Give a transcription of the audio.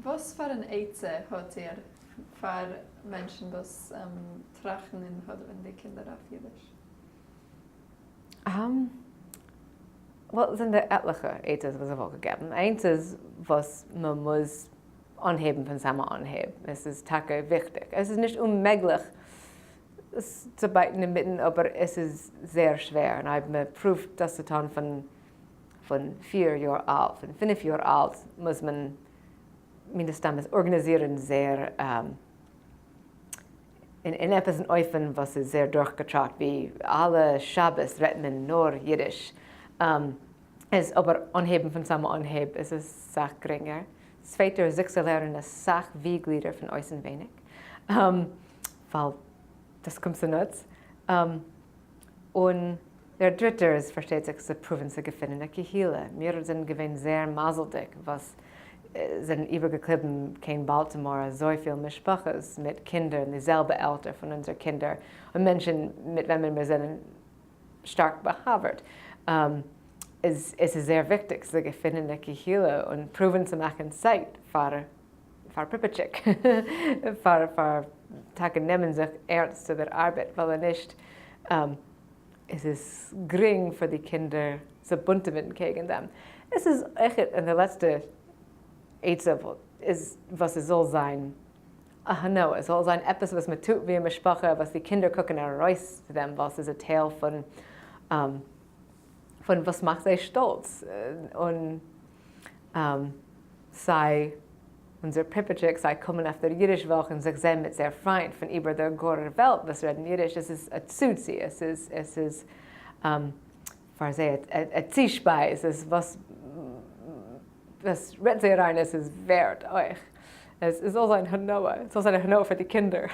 וואס פאר אן עצה האט איר פאר מענטשן וואס טראכטן אין האדעווען די קינדער אויף אידיש? Well, זענען דא עטליכע עצות וואס איך וואלט געגעבן. איינס איז וואס מען מוז אנהייבן פון סאמע אנהייב. עס איז טאקע וויכטיג. עס איז נישט אוממעגליך עס צו בייטן אינמיטן אבער עס איז זייער שווער און אויב מען פרואווט דאס צו טון פון פון 4 יאר אלט, פון 5 יאר אלט, מוז מען מן הסתם עס ארגאניזירן זייער אין עפעס אן אופן וואס איז זייער דורכגעטראכט ווי אלע שבת רעדט מען נאר אידיש, איז אבער אנהייבן פון סאמע אנהייב איז עס סאך גרינגער. צווייטער איז זיך צו לערנען אסאך וויגלידער פון אויסנווייניג ווייל דאס קומט צונוץ. און דער דריטער איז פארשטייט זיך צו פרואוון צו געפינען א קהילה. מיר זענען געווען זייער מזל'דיג וואס זענען איבערגעקליבן קיין באלטימאר אזויפיל משפחות מיט קינדער אין די זעלבע עלטער פון אונזער קינדער און מענטשן מיט וועמען מיר זענען שטארק באחבר'ט. איז עס איז זייער וויכטיג צו געפינען א קהילה און פרואוון צו מאכן צייט פאר פאר פריפעטשיק, פאר פאר טאקע נעמען זיך ערנסט צו דער ארבעט, ווייל אויב נישט איז עס גרינג פאר די קינדער צו בונטעווען קעגן דעם. עס איז אויכעט און די לעצטע עצה איז וואס עס זאל זיין א הנאה, עס זאל זיין עפעס וואס מען טוט ווי א משפחה, וואס די קינדער קוקן ארויס צו דעם, ווייל עס איז א טייל פון פון וואס מאכט זיי שטאלץ, און סיי אונזער פריפעטשיק, סיי קומען אויף דער אידיש וואך און זיך זען מיט זייער פריינט פון איבער דער גארער וועלט וואס רעדן אידיש, עס איז א צוצי, עס איז עס איז פאר זיי א צושפייז, עס וואס וואס רעדט זיי אריין עס איז ווערט אויך, עס זאל זיין הנאה, עס זאל זיין א הנאה פאר די קינדער.